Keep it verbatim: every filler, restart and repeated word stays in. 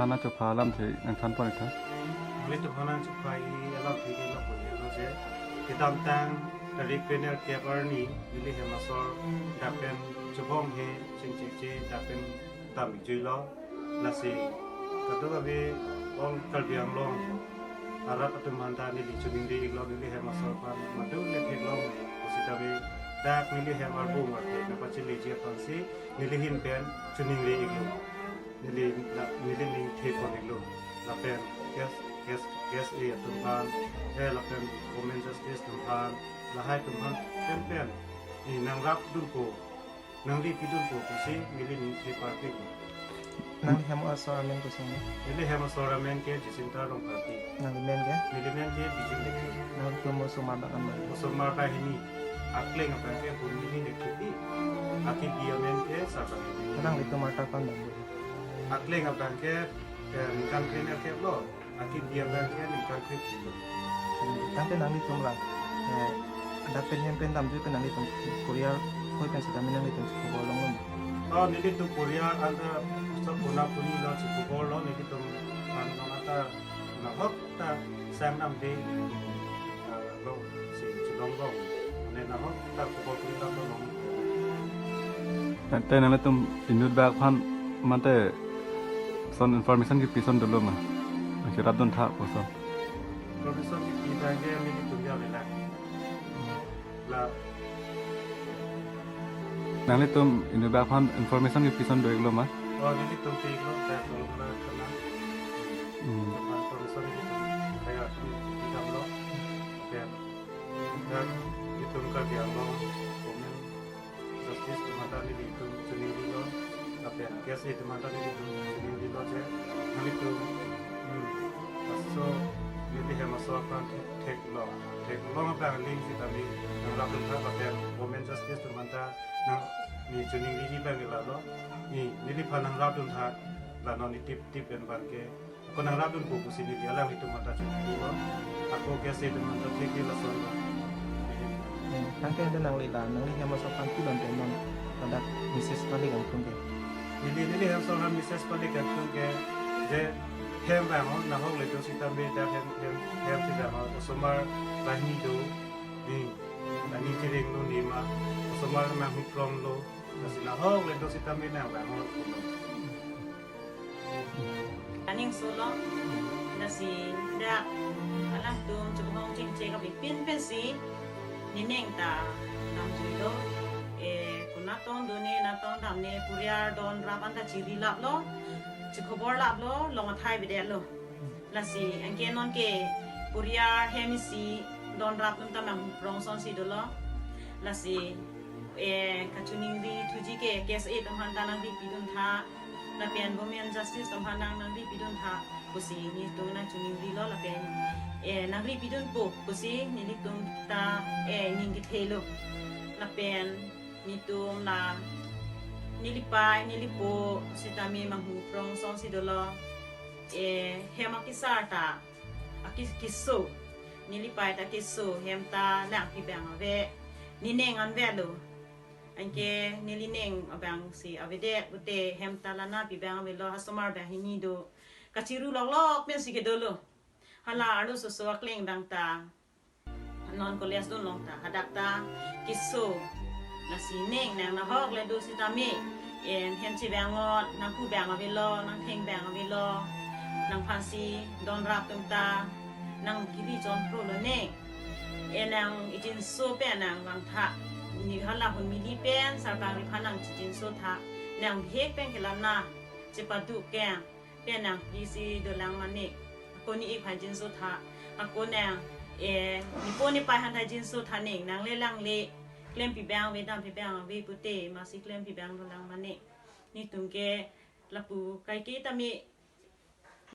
Nangchopha alamthe nangthanpon-ik tha. Nanglitum aphan nangchopha alamthe ke lapu helo je, kedamtang tarik krenerkep arni neli hem asor dak pen chobong he chingchekche dak pen dam-ik juilo. Lasi kadokave all Karbi Anglong arat atum aphanta neli choningri-iklo, neli hem asor aphan madu le theklong pusitame dak neli hem arbung arthe nangpacheleji aphansi neli ahin pen choningri-iklo. Neli la, neli ningthepon-iklo. Lapen case, case, KSA atum aphan, eh, lapen Women Justice atum aphan, lahai atum aphan penpen, eh, nangrapdunpo, nangripidunpo pusi neli ningthepon-iklo. Nangli hem asor amen koson? Neli hem asor amen ke Jacinta Rongpharpi. Nangli men ke? Neli men ke Bijim Lekhi. Nanglitum osomar abang anma? Osomar banghini. Akleng abang ke Hunmili Lekhipi. Akebi amen ke Sarbahini. Nanglitum arta ko-an dampo? Akleng abang ke, eh, ningkan krenerkep lo. Akebi abang ke ningkan krepilo. Tangte nanglitum la, eh, dak pen hem pen damjui pen nanglitum poriyar hoi pen sitame nanglitum chikho-bor longlo? Oh, nelitum poriyar anta so kona koni lo chikho-bor lo, nelitum pan nong anta nahok ta sang namde, eh, lo si chilong long. Ne nahok ta khobor kuri ta long. Tangte nanglitum inut bak aphan mate son information kepi ason dolo ma? Nangcherapdun tha puson. Information kepi abang ke nelitum ya avelang. La. Nanglitum inut bak aphan information kepi ason do-iklo ma? Oh, nelitum pi-iklo, ta tolong na kena. Hmm. Information nelitum kaya kami tidak lo. Oke. Dan nelitum Karbi Anglong, Women Justice atum aphanta nelitum choningrilo, lapen KSA atum aphanta nelitum choningrilo je, nanglitum, hmm, laso neli hem asor aphan thek, theklong, theklong abang aling sitame nangrapdun tha, lapen Women Justice atum aphanta nang, ne choningri abang ke lalo, ne, neliphan nangrapdun tha, la non ne tip tip pen abang ke, ako nangrapdunpo pusi neli alanglitum aphanta choningrilo. Ako KSA atum aphanta thekji lason lo. Hmm, tangte ante nangli la, nangli hem asor aphan kilon te non, ladak message pali kangtung ke? Neli, neli hem asor aphan message pali kangtung ke, je hem abang ho, nahok le do sitame dak hem, hem, hem si abang ho, osomar banghini do, ni, ani chireng lo ni ma, osomar nanghu prong lo, lasi nahok le do sitame nang abang ho. Aning solo, lasi dak alangtum chobong chingche kave pin pensi, ne ning ta damjuilo, eh, konat tong done, nat tong damne, poriyar don rap anta chirilaplo, chikhoborlaplo, long athai avedetlo. Lasi, anke non ke poriyar hem isi don rap atum ta manghu prong asonsi dolo. Lasi, eh, kachoningri thuji ke KSA atum aphanta nangripidun tha, lapen Women Justice atum aphan nang, nangripidun tha pusi nelitum nangchoningrilo lapen, eh, nangripidunpo pusi nelitum ta, eh, ning kethelo. Lapen nelitum la nelipei, nelipo sitame manghu prong asonsi dolo. Eh, hem akesar ta, ake, keso. Nelipei ta keso, hem ta langpi abang ave. Ne ning an avelo. Anke neli ning abangsi avedet pute hem ta la napi abang avelo, hasomar banghini do. Kachiru loklok pensi kedolo. Hala arloso akleng abang ta non college dunlong ta, hadak ta keso. Lasi ning nang nahok le do sitame, em, hem chibangot, nanghu abang avelo, nangtheng abang avelo, nangphansi don rap atum ta nangkiri chonpro lo ne. E nang ijinso pen nang vangtha. Ne hala Hunmili pen Sarbahini aphan nang chijinso tha. Nang bihek pen kelang na, chepaduk ke, pen nang isi dolang mane. Ako ne-ik aphan jinso tha. Ako nang, eh, nepo nepei aphanta jinso tha ning, nang le lang le, klempi abang ave, dampi abang ave pute, masi klempi abang dolang mane. Netum ke lapu kaike tame